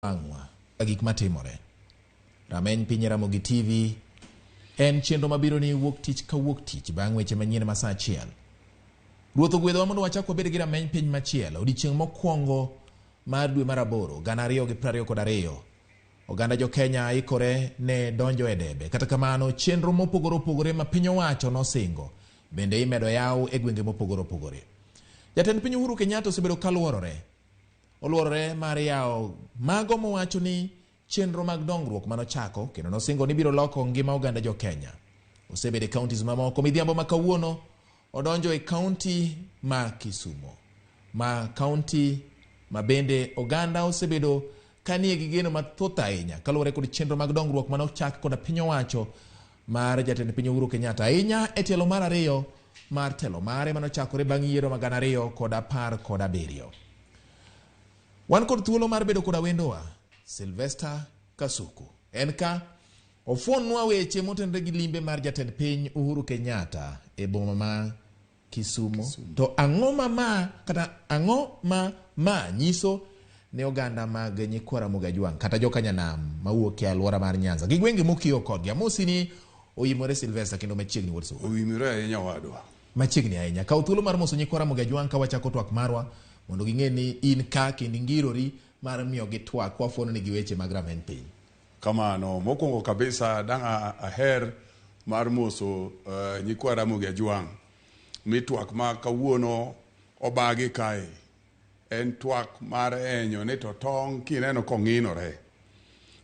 Wang'wa gik matimore. Rameny Piny Ramogi TV en chenro mabiro ni wuok tich ka wuok tich bang' weche manyien ma saa achiel. Ruoth ogwedhowa mondo wachak wabed gi rameny piny machielo odiechieng' mokwongo mar dwe mar aboro 2022. Oganda jo Kenya ikore ne donjo e debe. Kata kamano, chenro mopogore opogore ma piny owacho nosingo bende imedo yaw e gwenge mopogore opogore. Jatend piny Uhuru Kenyatta osebedo kaluorore Oluorore mar yawo mago mowacho ni chenro mag dongruok manochako kendo nosingo ni biro loko ngima oganda jo Kenya. Osebedo e counties mamoko midhiambo ma kawuono odonjo e county ma Kisumo. Ma county ma bende oganda osebedo kanie gi geno mathoth ahinya kaluwore kod chenro mag dongruok manochak koda piny owacho mar jatend piny Uhuru Kenyatta ahinya e tielo mar ariyo mar telo mare manochakore bang' yiero ma 2017. Wan kod thuolo mar bedo koda wendowa Sylvester Kasuku. En ka ofuonnwa weche motenore gi limbe mar jatend piny Uhuru Kenyatta e boma ma Kisumo. To ang'o ma ma kata ang'o ma ma nyiso ne oganda mag nyikwa Ramogi Ajwang' kata joka nyanam mawuok e alwora mar Nyanza gi gwenge mokiewo kodgi. Amosi ni oyimore Sylvester kendo machiegni wuod Suba. Oyimore ahinya wadwa. Machiegni ahinya. Kaw thuolo mar moso nyikwa Ramogi Ajwang' ka wachako twak marwa mondo ging'e ni in ka kendo ingirori mar miyogi twak kwafuono negi weche mag rameny piny. Kamano, mokwongo kabisa dang' aher mar moso nyikwa Ramogi Ajwang' mi twak ma kawuono obagi kae en twak mar enyo ni to tong' kineno kong'inore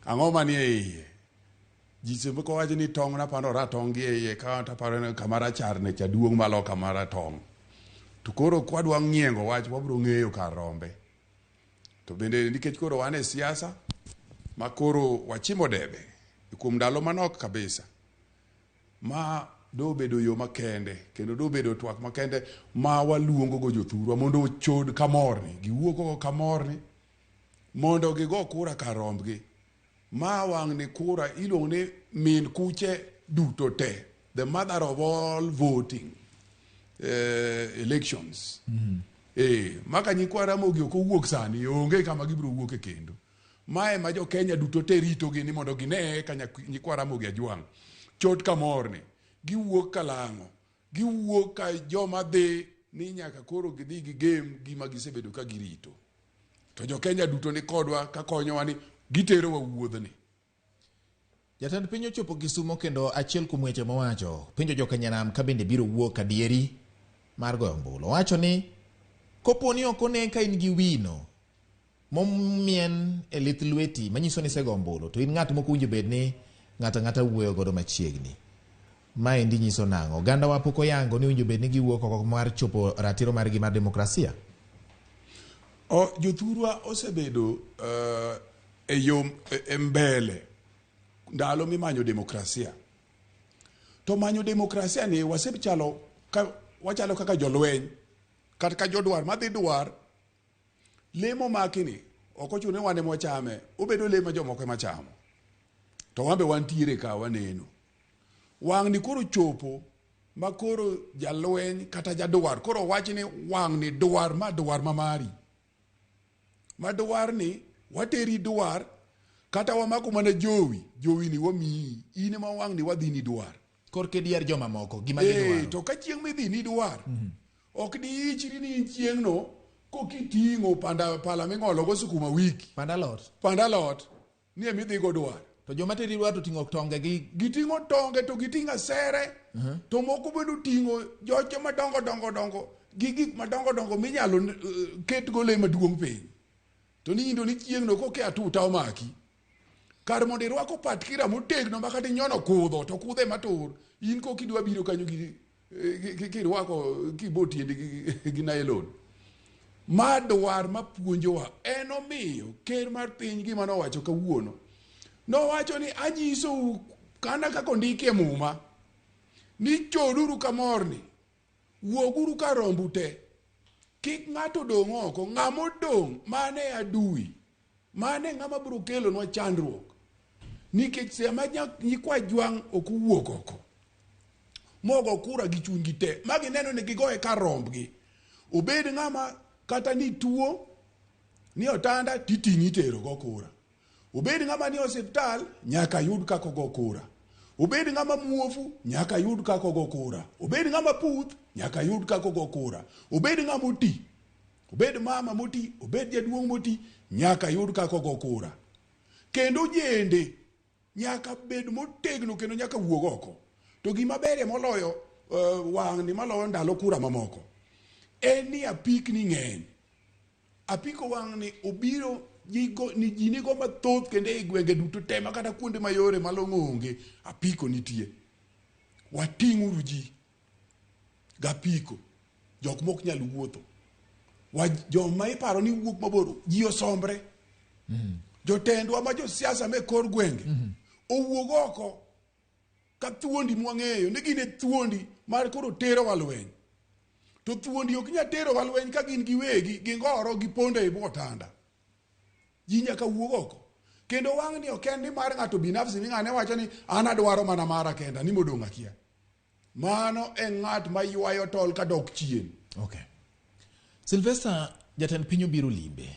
ang'o manie iye. Ji seche moko wacho ni tong' naparo ratong' gi e iye ka taparo ni kama rachar ne cha duong' malo kama ratong'. To koro kwadwa ng'iengo wach wabiro ng'eyo kar rombe. To bende nikech koro wan e siasa ma koro wachimo debe kuom ndalo manok kabisa ma dobedo yo makende kendo dobedo twak makende ma waluongo go jothurwa mondo ochod kamorni giwuok oko kamorni mondo gigo kura kar rombgi. Ma wang'ni kura iluongo ni min kuche duto te, the mother of all voting elections. Maka nyikwa Ramogi ok owuok sani, onge kama gibiro wuoke kendo. Mae ma jo Kenya duto te ritogi ni mondo gine ka nyikwa Ramogi Ajwang' chot kamorni, giwuok kalang'o, giwuok ka joma dhi ni nyaka koro gidhi gigem gima gisebedo ka girito. To jo Kenya duto ni kodwa ka konyowa ni giterowa wuodhni. Jatend piny ochopo Kisumo kendo achiel kuom weche mowacho penjo joka nyanam ka bende biro wuok adieri mar goyo ombulu. Owacho ni kopo ni ok one ka in gi wino momien e lith lweti manyiso ni isego ombulu to in ng'at mok owinjo bed ni ng'ato ang'ata wuoyo godo machiegni. Maendi nyiso nang'o? Oganda wa pok oyango ni owinjo bed ni giwuok oko mar chopo ratiro margi mar demokrasia. O, jothurwa osebedo e yo e mbele ndalo mimanyo demokrasia. To manyo demokrasia ni wasechalo ka, wachalo kaka jolweny kata ka jodwar madhi dwar le momaki ni ok ochuno ni wan ema wachame, obedo le ma jomoko ema chamo. To wan be wantiere ka waneno. Wang'ni koro chopo ma koro jalweny kata jadwar koro wach ni wang'ni dwar ma dwar ma mari. Ma dwar ni wateri dwar kata wamako mana jowi, jowi ni wamiyi, in ema wang'ni wadhi ni dwar. Korka idier jomamoko gima gidwaro. To ka chieng' midhi ni dwar, ok diichri ni in chieng'no kokiting'o panda pala ming'olo go sukuma wiki. Panda alot. Panda alot. Ni ema idhi go dwar. To joma teri dwar to ting'o tonge gi. Giting'o tonge to giting'o asere. To moko bende oting'o joche madongo dongo dongo gi gik madongo dongo minyalo ket go le maduong' piny. To ni in to ni chieng'no koke atuta omaki. Kar mondo irwak opat kira motegno ma kata inyono kudho to kudho ema tur. In koka idwa biro kanyo gi kirwako kibo tiendi gi nylon. Ma dwar ma puonjowa en omiyo ker mar piny gima nowacho kawuono. Nowacho ni anyisou kana kaka ondiki e muma ni choduru kamorni, wuoguru ka rombu te. Kik ng'ato dong' oko, ng'ama odong' mane adui, mane ng'ama biro kelonwa chandruok. Nikech sama nyikwa Jwang' ok owuok oko, mogo kura gi chunygi te, ma gineno ni gigoye kar rombgi. Obed ng'ama kata ni tuo, ni otanda, titing'i itero go kura. Obed ng'ama nie osiptal, nyaka yud kaka ogo kura. Obed ng'ama muofu, nyaka yud kaka ogo kura. Obed ng'ama puth, nyaka yud kaka ogo kura. Obed ng'ama oti, obed mama moti, obed jaduong' moti, nyaka yud kaka ogo kura. Kendo ojende nyaka bed motegno kendo nyaka wuog oko. To gima berie moloyo wang'ni maloyo ndalo kura mamoko en ni apikni ng'eny. Apiko wang'ni obiro ni ji nigo mathoth kendo e gwenge duto te makata kuonde ma yore malong'o onge, apiko nitie. Wating'uru ji gapiko, jok mok nyal wuotho. Joma iparo ni wuok mabor, ji osombre. Jotendwa ma josiasa me kor gwenge owuog oko ka thuondi mwang'eyo ni gin e thuondi mar koro terowa lweny. To thuondi ok nyal terowa lweny ka gin giwegi gingoro gipondo e bwo otanda. Ji nyaka wuog oko. Kendo wang'ni ok en ni mar ng'ato binafsi ni ng'ane wacho ni an adwaro mana mara kenda ni modong' akia. Mano e ng'at ma ywayo tol ka dok chien. Okay. Sylvester, jatend piny obiro limbe.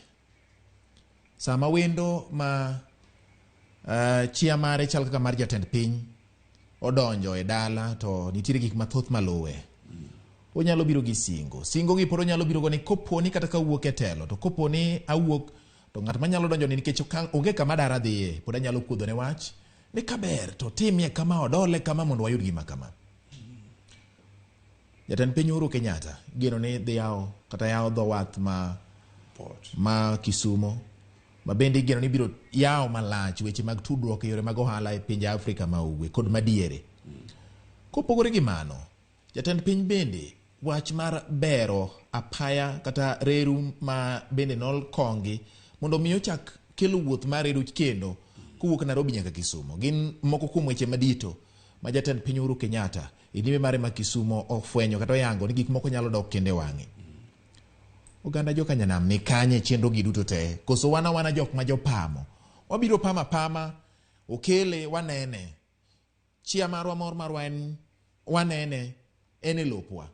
Sama wendo ma chia mare chal kaka mar jatend piny odonjo e dala to nitiere gik mathoth maluwe. Onyalo biro gi singo. Singo gi pod onyalo biro go ni koponi kata ka wuok e telo to koponi awuok to ng'at manyalo donjo ni nikech onge kama dara dhiye pod anyalo kuodho ne wach ni kaber to timie kama odole kama mondo wayud gima kama. Jatend piny Uhuru Kenyatta geno ni dhi yawo kata yawo dho wath ma Port. ma Kisumo ma bende igeno ni biro yawo malach weche mag tudruok e yore mag ohala e pinje Afrika ma ugwe kod madiere. Kopogore gi mano, jatend piny bende wach mar bero apaya kata reru ma bende nolkongi mondo mi ochak kelo wuoth mar reru kendo kowuok Nairobi nyaka Kisumo. Gin moko kuom weche madito ma jatend piny Uhuru Kenyatta e limbe mare ma Kisumo ofwenyo kata oyango ni gik moko nyalo dok kendo e wang'e. Oganda joka nyanam ni kanye chenro gi duto te? Koso wan awana jok ma jopamo? Wabiro pama pama, okele wanene. Chia marwa mor marwa en wanene en e lopwa.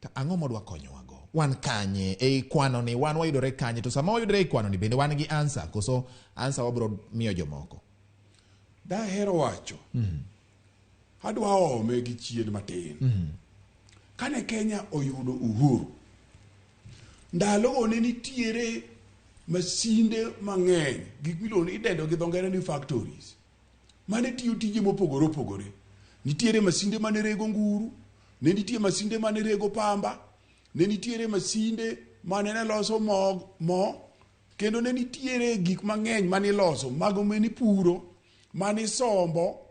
To ang'o modwa konyowago? Wan kanye ei kwano ni wan wayudore kanye to sama wayudore ei kwano ni bende wan gi answer koso answer wabiro miyo jomoko. Dahero wacho. Adwa ome gi chien matin. Kane Kenya oyudo uhuru, ndalogo ne nitiere masinde mang'eny, gik miluongo ni idendo gi dho ngere ni factories, mane tiyo tije mopogore opogore. Nitiere masinde mane rego nguru, ne nitie masinde mane rego pamba, ne nitiere masinde mane ne loso mo, kendo ne nitiere gik mang'eny mane iloso, mago mane ipuro, mane isombo,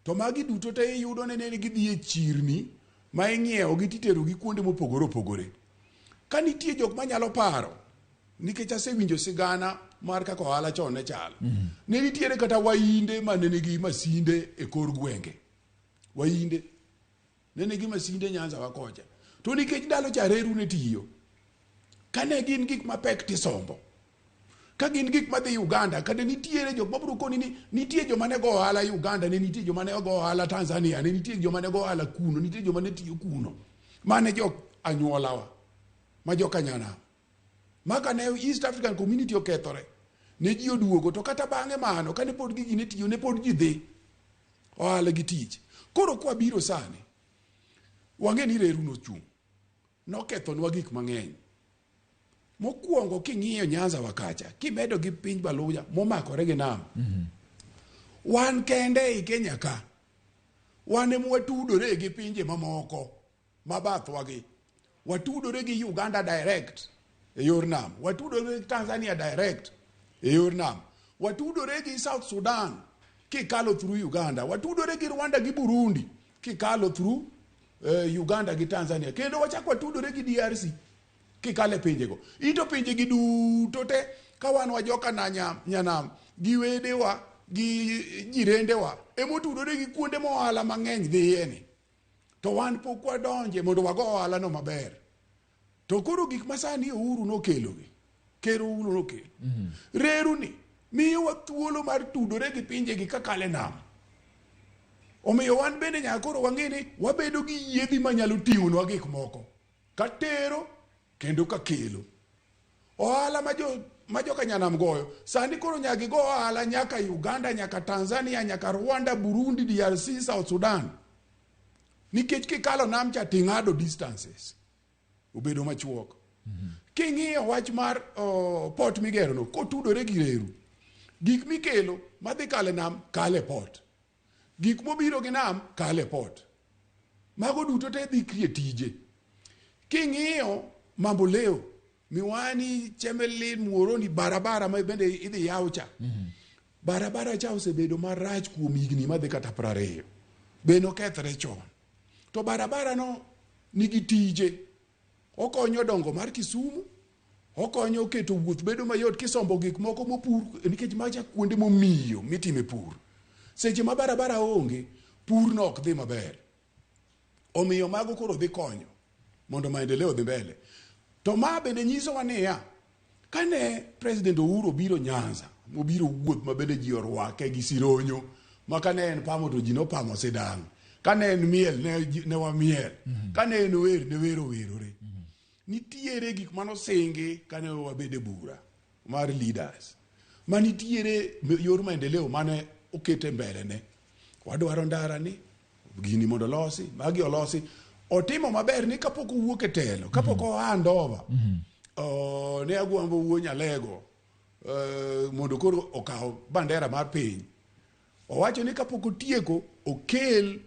to magi duto te iyudo ne ne gidhi e chirni ma ing'iewo gi titero gi kuonde mopogore opogore. Ka nitie jok manyalo paro, nikech asewinjo sigana mar kaka ohala chon ne chal. Ne nitiere kata wainde mane nigi masinde e kor gwenge. Wainde ne nigi masinde Nyanza wa kocha. To nikech ndalo cha reru ne tiyo, kane gin gik mapek tisombo, ka gin gik madhi Uganda, kata nitiere jok mabiro koni ni nitie joma ne go ohala Uganda, ne nitie joma ne go ohala Tanzania, ne nitie joma ne go ohala kuno, nitie joma ne tiyo kuno. Mane jok anyuolawa, ma joka nyanam. Maka ne East African Community okethore, ne ji oduogo, to kata bang'e mano, kane pod gigi ne tiyo, ne pod ji dhi ohala gi tich. Koro kwa biro sani, wang'e ni reru nochung', nokethonwa gik mang'eny. Mokwongo king'iyo Nyanza wa kacha, kimedo gi piny Baluya momakore gi nam. Wan kende ei Kenya ka, wan ema watudore gi pinje mamoko mabathwa gi. Watudore gi Uganda direct e yor nam. Watudore gi Tanzania direct e yor nam. Watudore gi South Sudan kikalo through Uganda. Watudore gi Rwanda gi Burundi kikalo through Uganda gi Tanzania. Kendo wachak watudore gi DRC kikalo e pinjego. Ito pinje gi duto te ka wan wajoka na nyanam gi wedewa gi jirendewa emotudore gi kuonde ma ohala mang'eny dhiye ni. To wan pok wadonje mondo wago ohala no maber. To koro gik ma sani Uhuru nokelogi, Ker Uhuru nokelo. Reru ni miyowa thuolo mar tudore gi pinje gi kakalo e nam. Omiyo wan bende nyaka koro wang'e ni wabedo gi yiedhi manyalo ting'onwa gik moko. Katero kendo kakelo. Ohala ma jo ma joka nyanam goyo sani koro nyaka gigo ohala nyaka Uganda, nyaka Tanzania, nyaka Rwanda, Burundi, DRC, South Sudan. Nikech kikalo nam cha ting'ado distances obedo machuok. King'iyo wach mar port migero no kotudore gi reru, gik mikelo madhi kale nam kale port, gik mobiro gi nam kale port, mago duto te dhi create tije. King'iyo Mamboleo, Miwani, Chemelil, Muhoroni, barabara ma bende idhi yaw cha, barabara cha osebedo marach kuom higni madhi kata 20, be nokethre chon. To barabara no nigi tije, okonyo dongo mar Kisumu, okonyo keto wuoth bedo mayot kisombo gik moko mopur, nikech macha kuonde momiyo mitime pur. Seche ma barabara onge, pur no ok dhi maber. Omiyo mago koro dhi konyo mondo maendeleo dhi mbele. To ma bende nyisowa niya, kane President Uhuru obiro Nyanza, mobiro wuoth ma bende ji orwake gi sironyo, ma kane en pamo to ji nopamo sidang', kane en miel ne wamiel, kane en wer ne wer owerore. Nitiere gik manosingi kane wabede bura mar leaders, manitiere yor maendeleo mane okete mbele ne. Wadwaro ndara ni, gini mondo olosi, magi olosi. Otimo maber ni kapok owuok e telo, kapok o hand over, ne Agwambo wuo Nyalego, mondo koro okaw bandera mar piny. Owacho ni kapok otieko, okel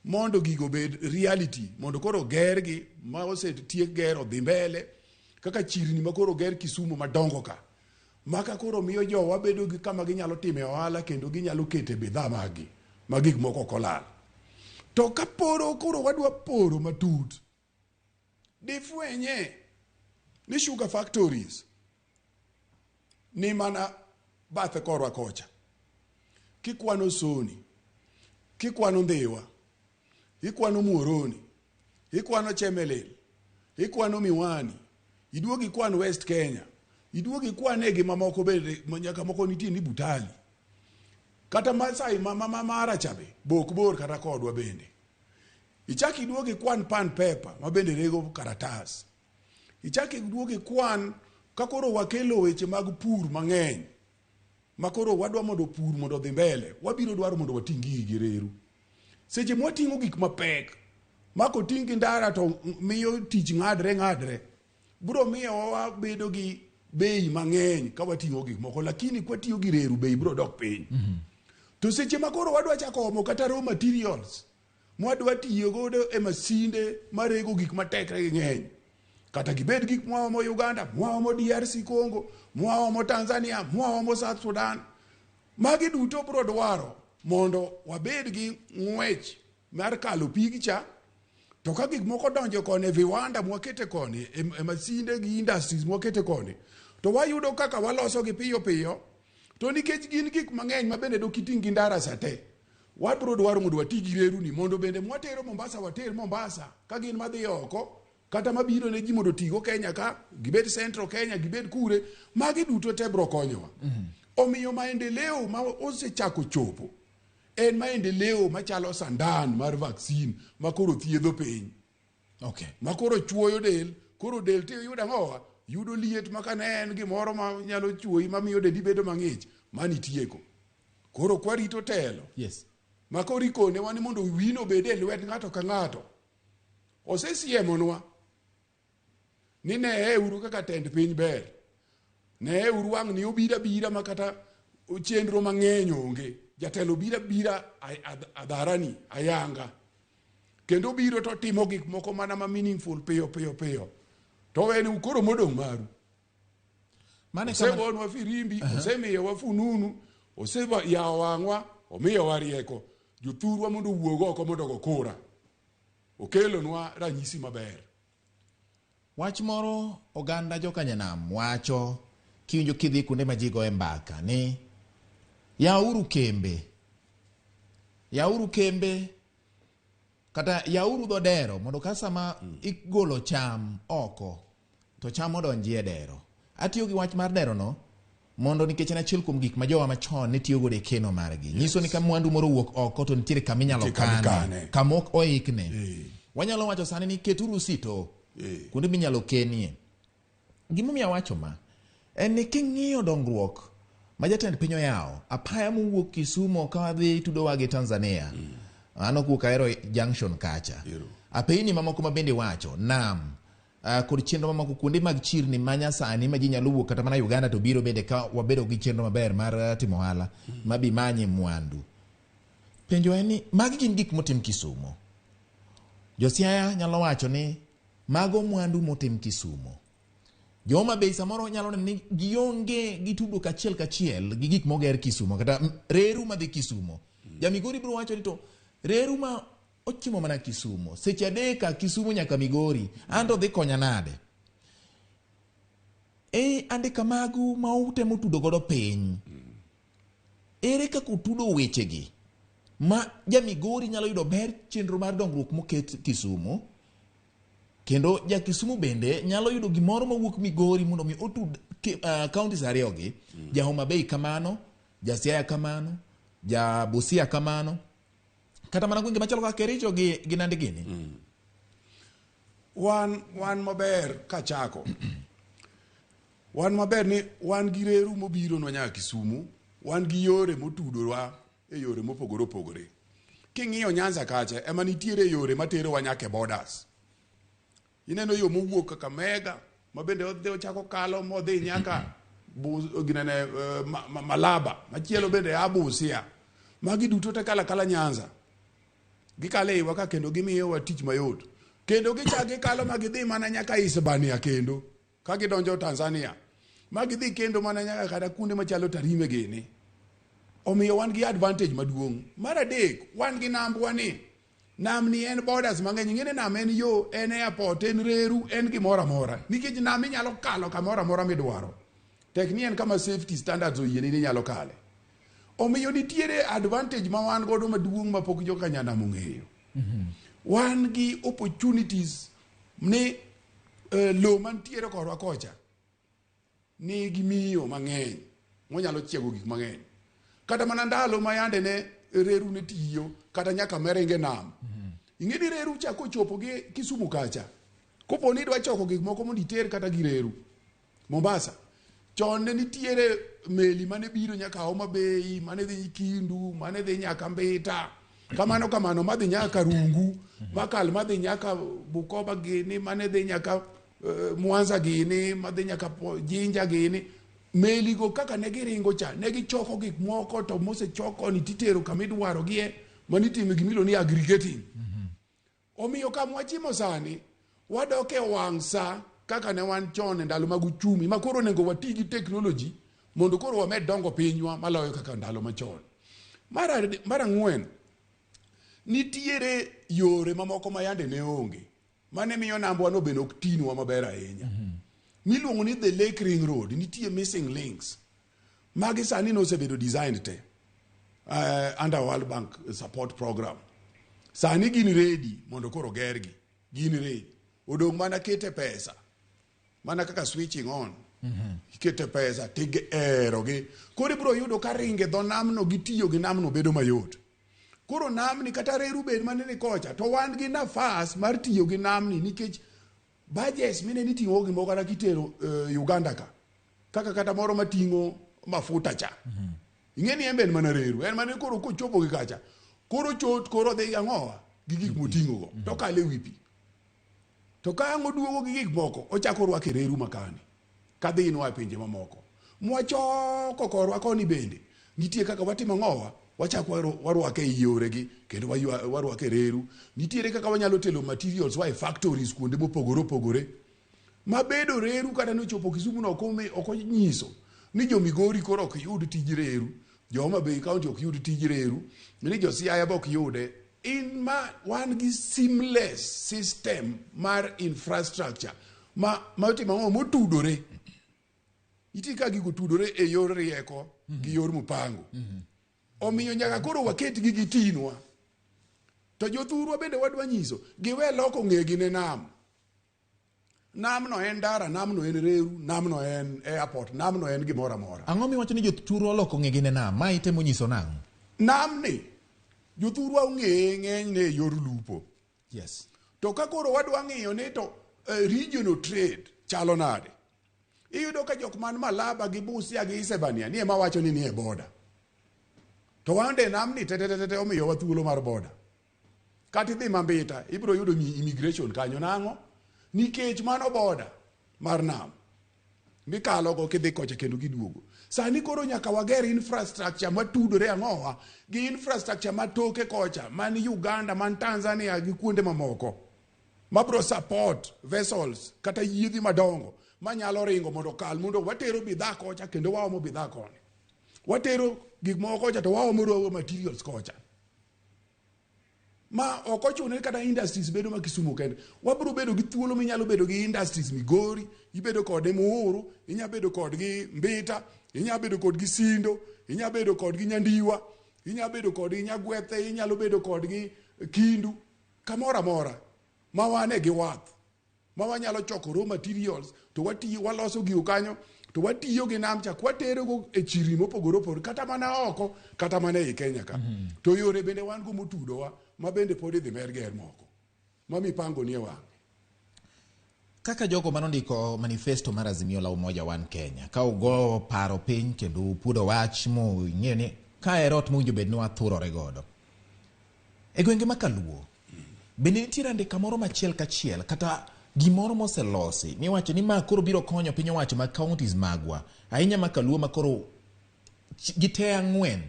mondo gigo obed reality, mondo koro gergi ma osetiek gero dhi mbele, kaka chirni ma koro ger Kisumu madongo ka. Maka koro miyo jowa bedo gi kama ginyalo time ohala kendo ginyalo kete bidhaa maggi ma gik moko ok olal. To kaporo koro wadwa poro matut, difwenye ni sugar factories ni mana bathe korwa kocha. Kikwano Soni, kikwano Ndhiwa, ikwano Muhoroni, ikwano Chemelil, ikwano Miwani, iduogo ikwan West Kenya, iduogo ikwan e gima moko bende nyaka moko nitie ni Butali. Kata Masai ma Mara cha be bok bor kata kodwa bende. Ichak iduogo ikwan pan paper ma bende rego karatas. Ichak iduogo ikwan ka koro wakelo weche mag pur mang'eny ma koro wadwa mondo pur mondo odhi mbele, wabiro dwaro mondo wating' gigi gi reru. Seche mwating'o gik mapek ma koting' gi ndara to miyo tich ng'adre ng'adre, biro miyo wabedo gi bei mang'eny ka wating'o gik moko, lakini kwatiyo gi reru bei biro dok piny. To seche ma koro wadwa chako omo kata raw materials mwadwa tiyo godo e masinde marego gik matekre gi ng'eny, kata gibed gik mwaomo Uganda, mwaomo DRC Congo, mwaomo Tanzania, mwaomo South Sudan, magi duto biro dwaro mondo wabed gi ng'wech mar kalo pig cha. To ka gik moko donjo koni e viwanda mwakete koni, e masinde gi industries mwakete koni, to wayudo kaka waloso gi piyo piyo. To nikech gin gik mang'eny ma bende dok iting' gi ndara sate, wabiro dwaro mondo wati gi reru ni mondo bende mwatero Mombasa water Mombasa ka gin madhi oko, kata mabiro ne ji mondo otigo Kenya ka, gibed Central Kenya, gibed kure, magi duto te biro konyowa. Omiyo maendeleo ma osechako chopo en maendeleo machalo sandan mar vaccine ma koro thiedho piny. Ma koro chuoyo del, koro del to yudo ang'owa? Yudo liet ma kane en gimoro ma nyalo chuoyi mamiyo dendi bedo mang'ich, mani tieko. Koro kwarito telo. Ma koro ikonewa ni mondo wino obed e lwet ng'ato ka ng'ato. Osesiemonwa ni neeuru kaka tend piny ber. Neeuru wang' ni obiro abira ma kata chenro mang'eny onge. Jatelo obiro abira adharani, ayanga. Kendo obiro to timo gik moko mana ma meaningful piyo piyo piyo. To wenu koro modong' maru. Osegonwa firimbi, osemiyowa fununu, oseyawo wang'wa, omiyowa rieko. Jothurwa mondo owuog oko mondo ogo kura. Okelonwa ranyisi maber. Wach moro oganda jokanyanam wacho kiwinjo kidhi kuonde ma ji goye mbaka ni yauru kembe. Yauru kembe kata yauru dho dero mondo ka sama igolo cham oko to cham odonji e dero. Atiyo gi wach mar dero no mondo nikech en achiel kuom gik ma jowa machon ne tiyo godo e keno margi. Nyiso ni ka mwandu moro owuok oko to nitiere kama inyalo kane, kama ok oikne. Wanyalo wacho sani ni keturu sito kuonde minyalo kenie. Gimomiyo awacho ma En ni king'iyo dongruok ma jatend piny oyawo, apaya mowuok Kisumo ka dhi tudowa gi Tanzania. An ok wuok ahero junction kacha. Ero. Apeyni mamoko ma bende iwacho, nam, kod chenro mamoko kuonde mag chirni ma nyasani ma ji nyalo wuok kata mana Uganda to biro bende ka wabedo gi chenro maber mar timo ohala ma bi manye mwandu. Penjo en ni magi gin gik motim Kisumo. Jo Siaya nyalo wacho ni mago mwandu motim Kisumo. Jo Homa Bay samoro nyalo neno ni gionge gi tudruok achiel kachiel gi gik moger Kisumo kata reru madhi Kisumo. Ja Migori biro wacho ni to reru ma ochimo mana Kisumo. Seche 3 a Kisumo nyaka Migori. An to dhi konya nade? E andika magu ma utemo tudo godo piny. Ere kaka utudo wechegi ma ja Migori nyalo yudo ber chenro mar dongruok moket Kisumo, kendo ja Kisumu bende nyalo yudo gimoro mawuok Migori mondo mi otud counties ariyogi, ja Homa Bay kamano, ja Siaya kamano, ja Busia kamano, kata mana gwenge machalo kaka Kericho gi Nandi gini. Wan maber kachako. Wan maber ni wan gi reru mobiro nwa nyaka Kisumu, wan gi yore motudorwa e yore mopogore opogore. King'iyo Nyanza kacha, ema nitiere yore materowa nyaka e borders. Ineno yo mowuok Kakamega, ma bende odhi ochako kalo modhi nyaka Malaba, machielo bende a Busia. Magi duto te kalo akala Nyanza. Gikalo e iwa ka kendo gimiyowa tich mayot. Kendo gichako gikalo ma gidhi mana nyaka Hispania kendo, ka gidonjo Tanzania. Ma gidhi kendo mana nyaka kata kuonde machalo Tarime gini. Omiyo wan gi advantage maduong'. Mar adek, wan gi nambwa ni. Nam ni en borders mang'eny. Ing'e ni nam en yo, en airport, en reru, en gimoro amora. Nikech nam inyalo kalo kamoro amora midwaro. Tek ni en kama safety standards oyieni ni inyalo kale. Omiyo nitiere advantage ma wan godo maduong' ma pok joka nyanam ong'eyo. Wan gi opportunities ni lo mantiere korwa kocha nigi miyo mang'eny monyalo chiego gik mang'eny. Kata mana ndalo ma yande ne reru ne tiyo kata nyaka meringe nam. Ing'e ni reru cha kochopo gi Kisumu kacha, kopo ni idwa choko gik moko mondo iter kata gi reru Mombasa, chon ne nitiere meli mane biro nyaka Homa Bay, mane dhi Kindu, mane dhi nyaka Mbita, kamano kamano, madhi nyaka Rungu, makal madhi nyaka Bukoba gini, mane dhi nyaka Mwanza gini, madhi nyaka Jinja gini. Meli go kaka ne giringo cha, ne gichoko gik moko to mosechoko ni titero kama idwarogie, manitimo gimiluongo ni aggregating. Omiyo kama wachimo sani, wadok e wang' sa kaka ne wan chon e ndalo mag uchumi, ma koro onego wati gi technology mondo koro wamed dongo pinywa maloyo kaka ndalo machon. Mar ang'wen, nitiere yore mamoko ma yande ne onge, mane miyo nambwa no bende ok tinwa maber ahinya. Miluongo ni the Lake Ring Road, nitie missing links. Magi sani nosebedo designed te under World Bank support program. Sani gin ready mondo koro gergi. Gin ready. Odong' mana kete pesa. Mana kaka switching on. Ikete pesa tigero gi. Koro ibiro yudo ka ringe dho namno gi tiyo gi namno bedo mayot. Koro namni kata reru bed mane ni kocha to wan gi nafas mar tiyo gi namni nikech budgets mine niting'o gimoro kata kitero Uganda ka. Kaka kata moro mating'o mafuta cha. Ing'e ni en be en mana reru. En mana koro kochopo gi kacha. Koro chot koro dhi ang'owa gi gik moting'o go. To kale wi pi. To ka ang' oduogo gi gik moko, ochako orwako e reru makani. Kadhi nwa e pinje mamoko. Mwachoko korwa koni bende. Nitie kaka watimo ang'owa, wachako warwake e yoregi kendo warwake e reru. Nitiere kaka wanyalo telo materials wa e factories kuonde mopogore opogore. Mabedo reru kata nochopo Kisumu no ok onyiso ni jo Migori koro ok yud tij reru, jo Homa Bay County ok yud tij reru, ni jo Siaya be ok yude. In ma wan gi seamless system mar infrastructure ma otimo ang'o motudore. Nitie ka gigo tudore e yor rieko gi yor mupango. Omiyo nyaka koro waket gi gitinwa. To jothurwa bende wadwa nyiso giwe loko ng'egi ne nam. Namno en ndara, namno en reru, namno en airport, namno en gimoro amora. Ang'o miwacho ni jothurwa oloko ng'egi ne nam? Ma itemo nyiso nang'o? Namni, jothurwa ong'eye ng'enyne e yor lupo. To ka koro wadwa ng'iyo ni to regional trade chalo nade? Iyudo ka jok man Malaba gi Busia gi Isebania ni ema wacho ni nie boda. To wan de namni tetetetete omiyowa thuolo mar boda. Kata idhi Mambita, ibiro yudo immigration kanyo nang'o? Nikech mano boda mar nam mikalogo kidhi kocha kendo kiduogo. Sani koro nyaka wager infrastructure matudore ang'owa gi infrastructure matoke kocha man Uganda, man Tanzania gi kuonde mamoko mabro support vessels kata yiedhi madongo manyalo ringo mondo okal mondo watero bidhaa kocha kendo waomo bidhaa koni. Watero gik moko kocha to waomo raw materials kocha. Ma ok ochuno ni kata industries bedo ma Kisumu kende. Wabiro bedo gi thuolo minyalo bedo gi industries Migori, ibedo kode Muhuru, inya bedo kodgi Mbita, inya bedo kodgi Sindo, inya bedo kodgi Nyandiwa, inya bedo kodgi Nyagwethe, inyalo bedo kodgi Kindu, kamoro amora ma wane gi wath ma wanyalo choko raw materials to watiyo waloso gigo kanyo to watiyo gi nam cha kwaterogo e chirni mopogore opogore kata mana oko kata mana ei Kenya ka. To yore bende wan go motudowa ma bende pod idhi mer ger moko ma mipango nie wang'e. Kaka jogo manondiko manifesto mar Azimio la Umoja One Kenya, ka ugo paro piny kendo upuodo wach mung'eyo ni ka e rot mowinjo bed ni wathurore godo. E gwenge ma Kaluo, bende nitiere andika moro machiel kachiel kata gimoro moselosi miwacho ni ma koro biro konyo piny owacho mag counties magwa, ahinya ma Kaluo ma koro gite ang'wen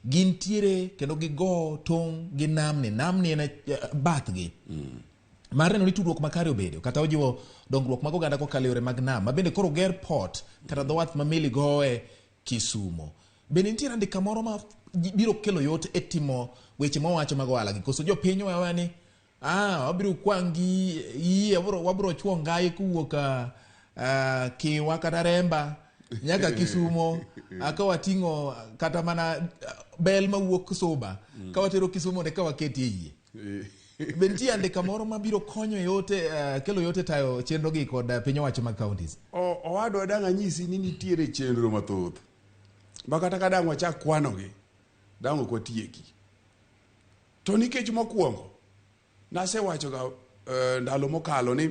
gintiere kendo gigo tong' gi namni, namni en bathgi. Mar neno ni tudruok makare obedo kata ojiwo dongruok mag oganda kokalo e yore mag nam ma bende koro ger port kata dho wath ma meli gowe Kisumo. Bende nitiere andika moro ma biro kelo yot e timo weche mawacho mag ohala gi koso jopiny oweyo aweya ni wabiro kwangi yie wabiro chuo ngai kowuok Kiwa kata Remba nyaka Kisumo ka wating'o kata mana bel mawuok Suba ka watero Kisumo mondo eka waketie yie. Be nitie andika moro mabiro konyo e yote kelo yote tayo chenro gi kod piny owacho mag counties? Owadwa dang' anyisi ni nitiere chenro mathoth ma kata ka dang' wachak kwanogi dang' ok watieki. To nikech mokwongo nasewachoga ndalo mokalo ni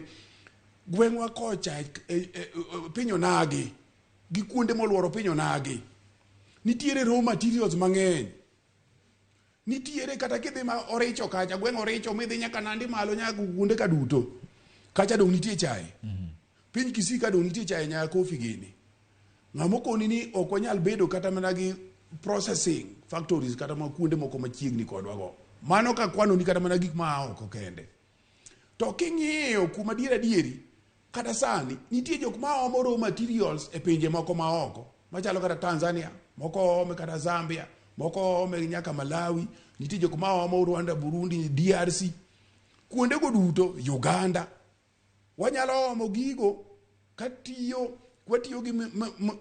gweng'wa kocha piny onagi gi kuonde moluoro piny onagi nitiere raw materials mang'eny. Nitiere kata kidhi ma Oricho kacha, gweng' Oricho midhi nyaka Nandi malo nyaka kuonde ka duto. Kacha dong' nitie chae. Piny Kisii ka dong' nitie chae nyaka kofi gini. Ng'ama okoni ni ok wanyal bedo kata mana gi processing factories kata ma kuonde moko machiegni kodwa go. Mano ka kwano ni kata mana gik ma a oko kende. To king'iyo kuom adier adieri, kata sani nitie jok ma omo raw materials e pinje moko ma oko machalo kata Tanzania, moko ome kata Zambia, moko ome nyaka Malawi, nitie jok ma omo Rwanda, Burundi, DRC. Kuonde go duto, Uganda. Wanyalo omo gigo katiyo watiyo gi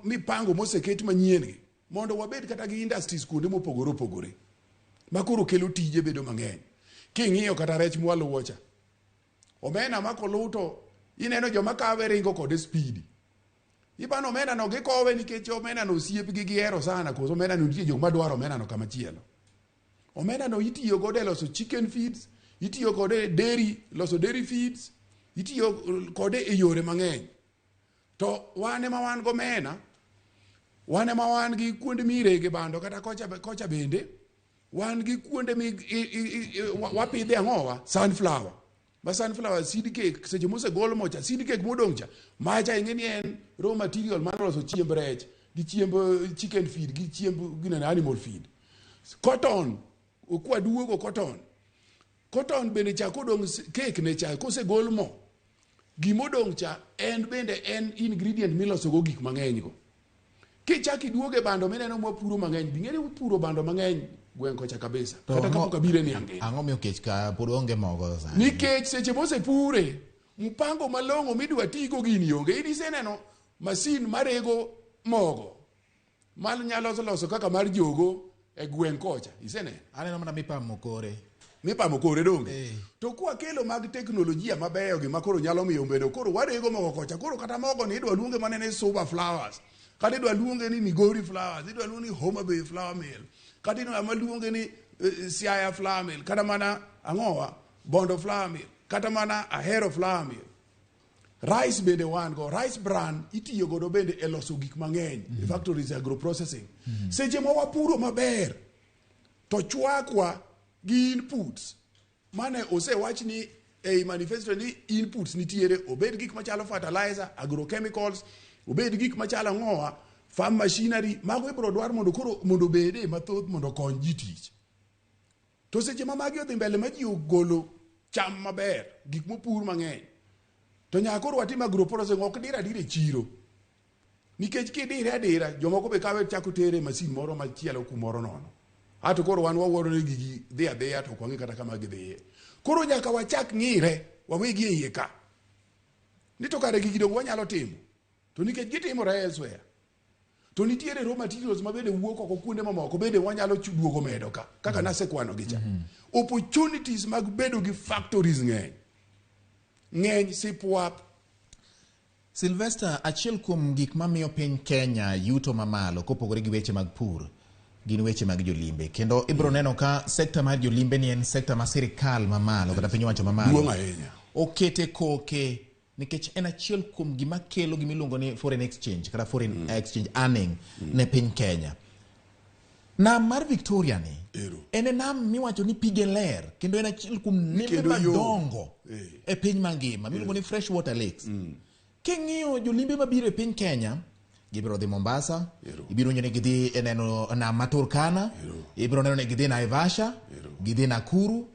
mipango moseket manyien gi mondo wabed kata gi industries kuonde mopogore opogore ma koro kelo tije bedo mang'eny. King'iyo kata rech mwaluwo cha, omena ma koluw to ineno joma kawe ringo kode spidi. Ibano omena no gikowe nikech omena no osiepgi gihero sana, koso omena no nitie jok madwaro omena no kama chielo. Omena no itiyo godo e loso chicken feeds, itiyo kode e dairy, loso dairy feeds, itiyo kode e yore mang'eny. To wan ema wan gomena, wan ema wan gi kuonde mirege bando kata kocha, kocha bende, wan gi kuonde mi wapidhe ang'owa sunflower. Ma sunflower seed cake seche mosegol mocha seed cake modong' cha macha ing'e ni en raw material mar loso chiemb rech gi chiemb chicken feed gi chiemb ginene animal feed. Cotton kwaduogo cotton, cotton bende cha kodong' cake ne cha kosegol mo gimodong' cha en bende en ingredient miloso go gik mang'eny go. Kichak iduoge bando mineno mwapuro mang'eny, bing'e ni puro bando mang'eny gweng' kocha kabisa. Kata kapok abiro e niang' gini. Ang'o miyo kech ka pod onge mogo sani? Nikech seche mosepure, mpango malong'o midwa tigo gini onge. In iseneno masin marego mogo manyalo loso kaka mar jogo e gweng' kocha. Iseneno? Aneno mana mipamo kore. Mipamo kore donge? To kwakelo mag teknolojia mabeyo gi makoro nyalo miyo bedo koro warego mogo kocha. Koro kata mogo ni idwa luonge mana ni Suba Flowers. Kata idwa luonge ni Migori Flowers, idwa luonge ni Homa Bay Flour Mill. Kata idwa luonge ni Siaya Flour Mill, kata mana ang'owa Bondo Flour Mill, kata mana Ahero Flour Mill. Rice bende wan go, rice bran itiyo godo bende e loso gik mang'eny e factories, agro processing. Seche ma wapuro maber to chwakwa gi inputs mane osewach ni ei manifesto ni inputs nitiere, obed gik machalo fertilizer, agrochemicals, obed gik machalo ang'owa, farm machinery, mago ibiro dwar mondo koro mondo obede mathoth mondo okony ji tich. To seche ma magi odhi mbele ma ji ogolo cham maber, gik mopur mang'eny, to nyaka koro watim agro processing, ok dir adira e chiro. Nikech kidire adira, jomoko be kawe chako tere e masin moro machielo kumoro nono. Ato koro wan wawuoro ni gigi dhi adhiya to ok wang'e kata kama gidhiye. Koro nyaka wachak ng'ire, wawegi e iye ka. Ni to kare gigi donge wanyalo timo. To nikech gitimore elsewhere. To nitiere raw materials ma bende wuok oko kuonde mamoko bende wanyalo duogo medo ka kaka nasekwano gi cha. Opportunities mag bedo gi factories ng'eny. Ng'eny sipwap. Sylvester, achiel kuom gik mamiyo piny Kenya yuto mamalo kopogore gi weche mag pur gin weche mag jolimbe. Kendo ibiro neno ka sekta mar jolimbe ni en sekta ma sirikal mamalo kata piny owacho mamalo Duong' ahinya. okete koke nikech en achiel kuom gima kelo gima iluongo ni foreign exchange kata foreign exchange earning ne piny Kenya. Nam mar Victoria ni Ero. en e nam miwacho ni pige ler kendo en achiel kuom nembe Kendo yom. madongo e piny mangima miluongo ni fresh water lakes. King'iyo jolimbe mabiro e piny Kenya, gibiro dhi Mombasa, Ero. ibiro winjo ni gidhi e neno nam ma Turkana, Ero. ibiro neno ni gidhi Naivasha, Ero. gidhi Nakuru.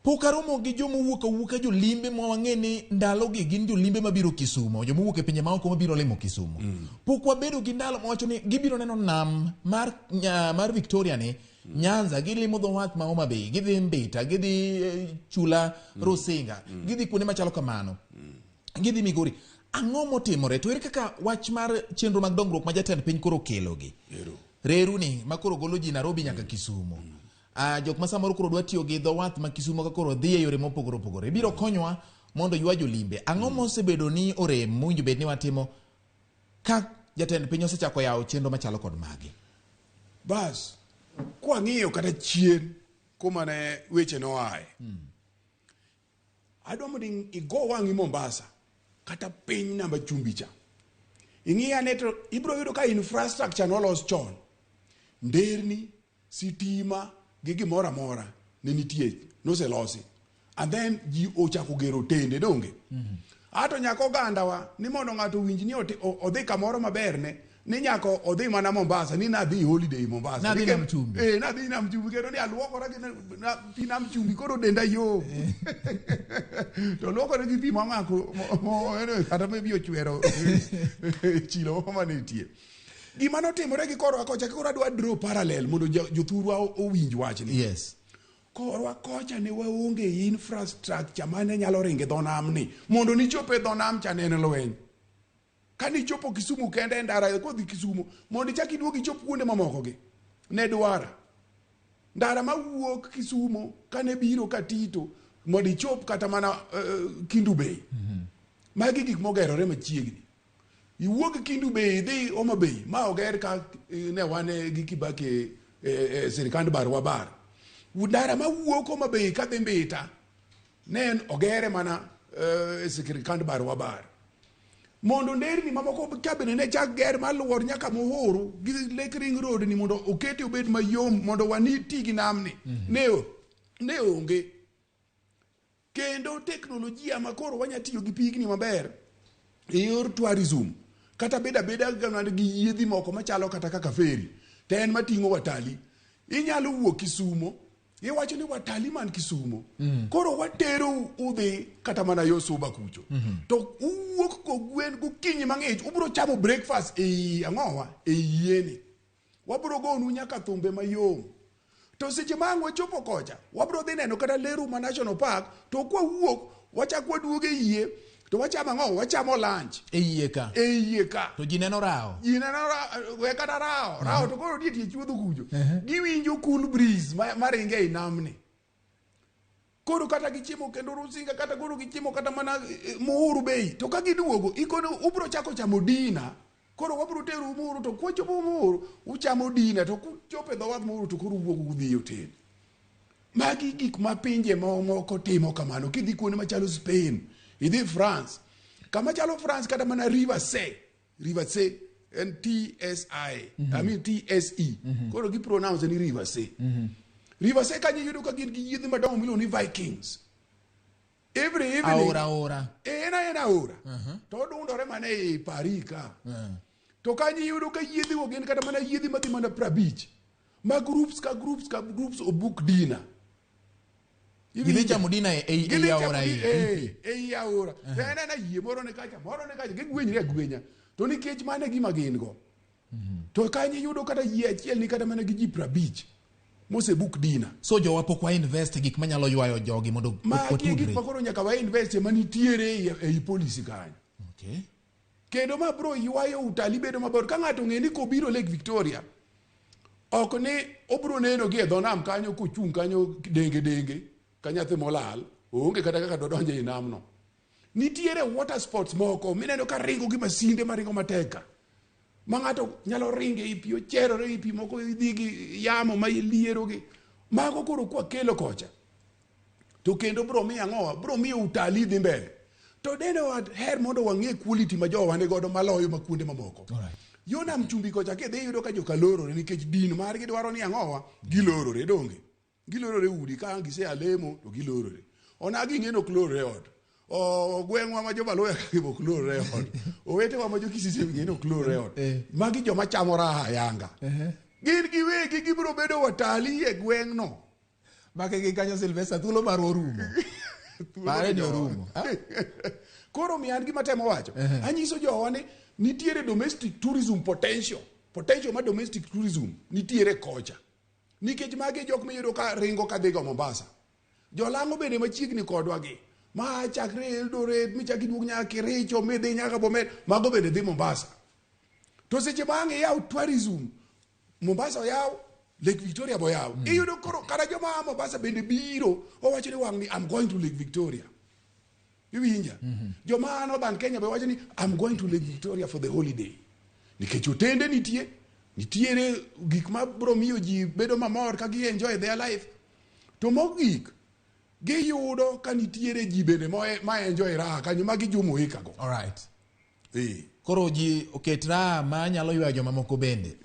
Pok aromo gi joma owuok awuoka jolimbe ma wang'e ni ndalogi gin jolimbe mabiro Kisumo, joma owuok e pinje maoko mabiro limo Kisumo. Pok wabedo gi ndalo mawacho ni gibiro neno nam mar Victoria ni, Nyanza, gilimo dho wath ma Homa Bay, gidhi Mbita, gidhi Chula Rusinga, gidhi kuonde machalo kamano. Gidhi Migori. Ang'o motimore? To ere kaka wach mar chenro mag dongruok ma jatend piny koro okelogi? Ero. Reru ni ma koro golo ji Nairobi nyaka Kisumo. Jok ma samoro koro dwa tiyo gi dho wath ma Kisumo ka koro dhi e yore mopogore opogore. Biro konyowa mondo ywa jolimbe. Ang'o mosebedo ni orem mowinjo bed ni watimo ka jatend piny osechako yawo chenro machalo kod magi? Bas, kwang'iyo kata chien kuma ne weche noaye. Adwa mondo igo wang'i Mombasa kata piny namba chumbi cha. Ing'i ane to ibiro yudo ka infrastructure nolos chon. Nderni, sitima gi gimoro amora ne nitie, noselosi. And then ji ochako gero otende donge. Ato nyaka ogandawa ni mondo ng'ato owinj ni odhi kamoro maber ne ni nyaka odhi mana Mombasa ni nadhi holiday Mombasa. Nadhi Nam Chumbi. Nadhi Nam Chumbi kendo ni aluokora gi pi Nam Chumbi koro denda yom. To luokore gi pi mamako kata maybe ochwero chilo moro manitie. Gima notimore gi korwa kocha koro adwa draw parallel mondo jothurwa owinj wachni. Yes. Korwa kocha ne waonge infrastructure mane nyalo ringo e dho nam ni. Mondo nichop e dho nam cha ne en lweny. Ka nichopo Kisumu kende e ndara kodhi Kisumu, mondo ichak iduog ichop kuonde mamoko gi. Ne dwara. Ndara mawuok Kisumu kane biro Katito mondo ichop kata mana Kendu Bay. Magi gik mogerore machiegni. Iwuog Kendu Bay idhi Homa Bay ma oger ka ne wan gi Kibaki e sirikand bar wa bar. Ndara mawuok Homa Bay kadhi Mbita ne en ogere mana e sirikand bar wa bar. Mondo nderni mamoko ka bende ne chak ger maluor nyaka Muhuru gi Lake Ring Road ni mondo okete obed mayom mondo wani ti gi namni. Ne onge. Kendo teknolojia ma koro wanya tiyo gi pigni maber e yor tourism kata beda abeda gi yiedhi moko machalo kata kaka ferry to en mating'o watalii. Inyalo wuok Kisumo iwacho ni watalii man Kisumo koro watero udhi kata mana yo Suba kucho to uwuok kogwen gokinyi mang'ich ubiro chamo breakfast ei ang'owa ei yieni wabiro gonu nyaka thumbe mayom. To seche ma ang' wachopo kocha wabiro dhi neno kata Leruma National Park to kwawuok wachak waduogo e yie to wachamo ang'o wachamo lunch E yie ka. e yie ka. To ji neno rawo. Ji neno we kata rawo rawo to koro nie tie chuodho kucho. Giwinjo cool breeze maringo ei namni. Koro kata gichiemo kendo Rusinga kata koro gichiemo kata mana Muhuru Bay to ka giduogo ikono ubiro chako chamo dina. Koro wabiro tero Muhuru to kwachopo Muhuru uchamo dina to kuchopo e dho wath Muhuru to koro uwuok udhi e hotel. Magi gik ma pinje moko timo kamano. Kidhi kuonde machalo Spain, idhi France. Kama chalo France kata mana River Se, River Se en TSI, I mean TSE. Koro gi pronounce ni River Se. River Se kanyo iyudo ka gin gi yiedhi madongo miluongo ni Vikings. Every evening Aora aora. En aena aora. To odundore mana e Paris ka. To kanyo iyudo ka yiedhi go gin kata mana yiedhi madhi mana 50. Ma groups ka groups ka groups obook dinner. Gidhi chamo dinner e Gidhi chamo aora ei. Ei aora. To en aena yie moro ni kacha, moro ni kacha, gigwenyre agwenya. To nikech mano e gima gin go. To kanyo iyudo kata yie achiel ni kata mana gi ji 50 mosebook dinner. So jowa pok wa invest e gik manyalo ywayo jogi mondo Magi e gik watudre. ma koro nyaka wa invest e manitiere ei policy kanyo. Okay. Kendo ma bro ywayo utalii bedo mabor. Ka ng'ato ong'e ni kobiro Lake Victoria, ok ni obro neno gi e dho nam kanyo kochung' kanyo denge denge ka nyathi molal, oonge kata kaka dodonjo ei namno. Nitiere water sports moko mineno ka ringo gi masinde maringo matek ka. Ma ng'ato nyalo ringo ei pi, ocherore ei pi, moko dhi gi yamo ma liero gi. Mago koro kwakelo kocha. To kendo bro miyo ang'owa? Bro miyo utalii dhi mbele. To dende waher mondo wang'e quality ma jowa ni godo maloyo ma kuonde mamoko. Yo nam chumbi kocha kidhi iyudo ka joka lorore nikech din margi dwaro ni ang'owa? Gilorore donge. Gilorore udi ka ang' gisea lemo to gilorore. Onagi ing'e ni ok lorre e ot. O gweng'wa ma Jomaloya ka be ok lorre e ot. Owetewa ma jo-Kisii ing'e ni ok lorre e ot. Magi joma chamo raha ayanga. Gin giwegi gibiro bedo watalii e gweng'no. Make gi kanyo Sylvester thuolo marwa orumo. Pare ni orumo. Koro mi an gima temo wacho. Anyiso jowa ni nitiere domestic tourism potential. Potential ma domestic tourism nitiere kocha. Nikech magi e jok miyudo ka ringo kadhi go Mombasa. Jolang'o bende machiegni kodwa gi. Ma chakre Eldoret, michak iduog nyaka Kericho, midhi nyaka Bomet, mago bende dhi Mombasa. To seche ma ang' iyaw tourism, Mombasa oyaw, Lake Victoria be oyaw. Iyudo koro kata joma a Mombasa bende biro, owacho ni wang' ni I'm going to Lake Victoria. Iwinja? Joma a Northern Kenya be wacho ni I'm going to Lake Victoria for the holiday. Nikech otende nitie, nitiere gik ma biro miyo ji bedo mamor ka gi enjoy their life. To mogik, giyudo ka nitiere ji bende ma enjoy raha kanyo ma gijumuika go. All right. Koro ji oket raha ma nyalo ywayo jomamoko bende.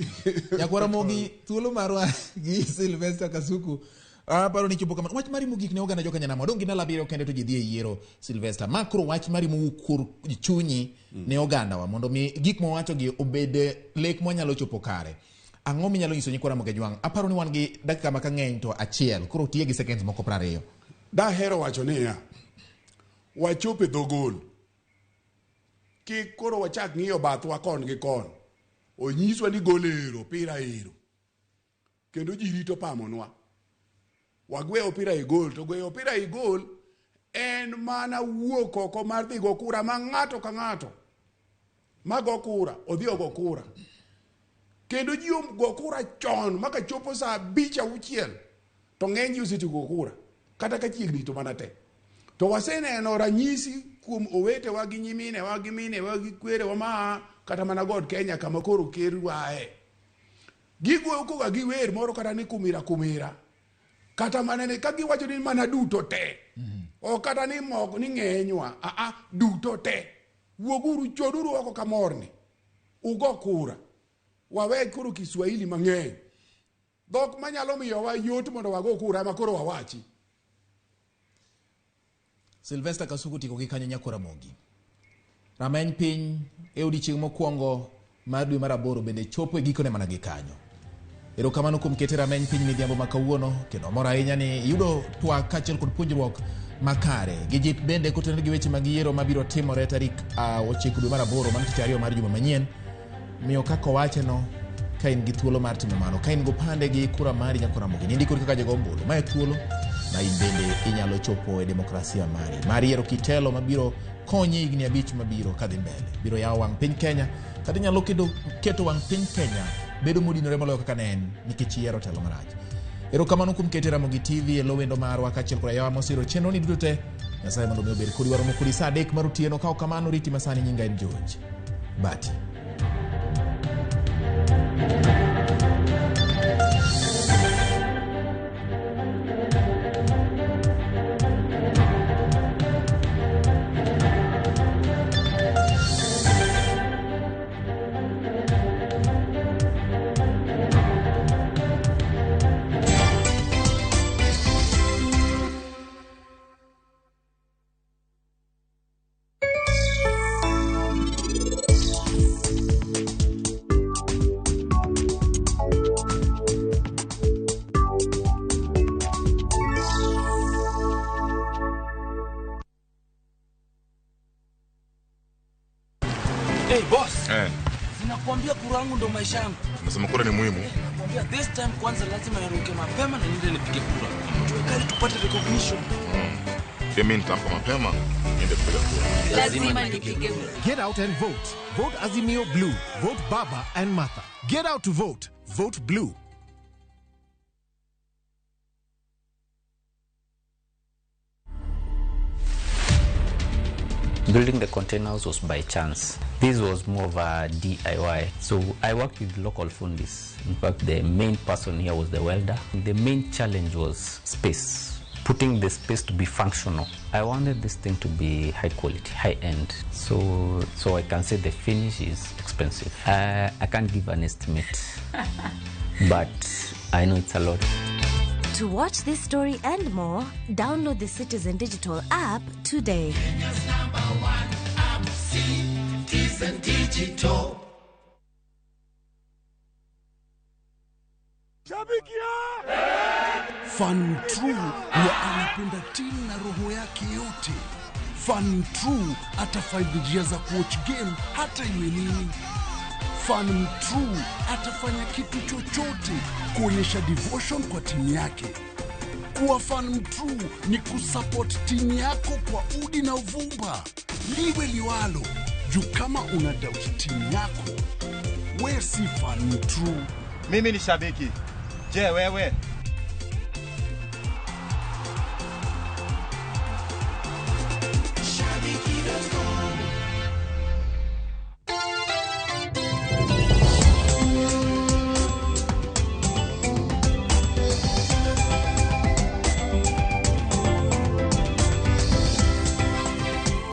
Nyakwara Ramogi, thuolo marwa gi Sylvester Kasuku. Aparo ni chopo kamano. Wach mari mogik ne oganda joka Nyanam. Wadong' gi ndalo 7 kende to ji dhi e yiero, Sylvester. Ma koro wach mari mowuok kor chunyi ne ogandawa mondo mi gik mwawacho gi obed lek mwanyalo chopo kare. Ang'o minyalo nyiso nyikwa Ramogi Ajwang'? Aparo ni wan gi dakika ma kang'eny to achiel. Koro tiye gi seconds moko 20. Dahero wacho niya, wachop e dho gol. Kik koro wachak ng'iyo bathwa kon gi kon. Onyiswa ni gol ero, opira ero. Kendo ji rito pamonwa. Wagwe opira e gol, to gweyo opira e gol en mana wuok oko mar dhi go kura ma ng'ato ka ng'ato ma go kura, odhi ogo kura. Kendo ji go kura chon ma kachopo saa 5 6 to ng'eny ji osetieko kura. Kata ka chiegni to mana te. To waseneno ranyisi kuom owetewa gi nyiminewa gi minewa gi kwerewa ma kata mana god Kenya kama koro ker wae. Gigoyo koka gi wer moro kata ni kumira kumira. Kata mana ni ka giwacho ni mana duto te. Ok kata ni moko ni ng'enywa. Aa, duto te. Wuoguru, choduru oko kamorni. Ugo kura. Wawe koro Kiswahili mang'eny. Dhok manyalo miyowa yot mondo wago kura ma koro wawachi. Sylvester Kasuku tiko gi kanyo Nyakwar Ramogi. Rameny piny e odiechieng' mokwongo mar dwe mar 8 bende chopo e gikone mana gi kanyo. Erokamano kuom kete rameny piny midhiambo ma kawuono, kendo amor ahinya ni iyudo twak kaachiel kod puonjruok makare. Gi jip bende kotenore gi weche mag yiero mabiro timore tarik 9 dwe mar 8, mano tich ariyo mar juma manyien. Miyo kaka owache no, ka in gi thuolo mar timo mano, ka in gopande gi kura mari Nyakwar Ramogi, nindikori kaka jago ombulu. Ma e thuolo ma in bende inyalo chopo e demokrasia mari mar yiero kitelo mabiro konyi higni 5 mabiro kadhi mbele. Biro yawo wang' piny Kenya, kata inyalo keto wang' piny Kenya bedo modinore moloyo kaka ne en nikech yiero telo marach. Erokamano kuom kete Ramogi TV e lo wendo marwa kaachiel kod yawa mosiro chenro ni duto te. Nyasaye mondo mi obed kodi. Waromo kodi saa 3 mar otieno. Ka ok kamano, riti masani. Nyinga en George Bati. Hey boss. Eh. Sinakwambia kura yangu ndo maisha yangu. Nasema kura ni muhimu. Nakwambia this time kwanza lazima niruke mapema na niende nipige kura. Tuwe kali tupate recognition. Pia mimi nitaamka mapema niende kupiga kura. Lazima nipige kura. Get out and vote. Vote Azimio Blue. Vote Baba and Martha. Get out to vote. Vote Blue. Building the containers was by chance. This was more of a DIY. So I worked with local fundis. In fact, the main person here was the welder. The main challenge was space, putting the space to be functional. I wanted this thing to be high quality, high end. So I can say the finish is expensive. I can't give an estimate, but I know it's a lot. To watch this story and more, download the Citizen Digital app today. Citizen Digital. Fan true huwa anapenda timu na roho yake yote. Fan true atafind njia za kuwatch game hata iwe nini. Fan true atafanya kitu chochote kuonyesha devotion kwa timu yake. Kuwa fan true ni kusupport timu yako kwa udi na uvumba, liwe liwalo. Juu kama una doubt timu yako, we si fan true. Mimi ni shabiki. Je, wewe?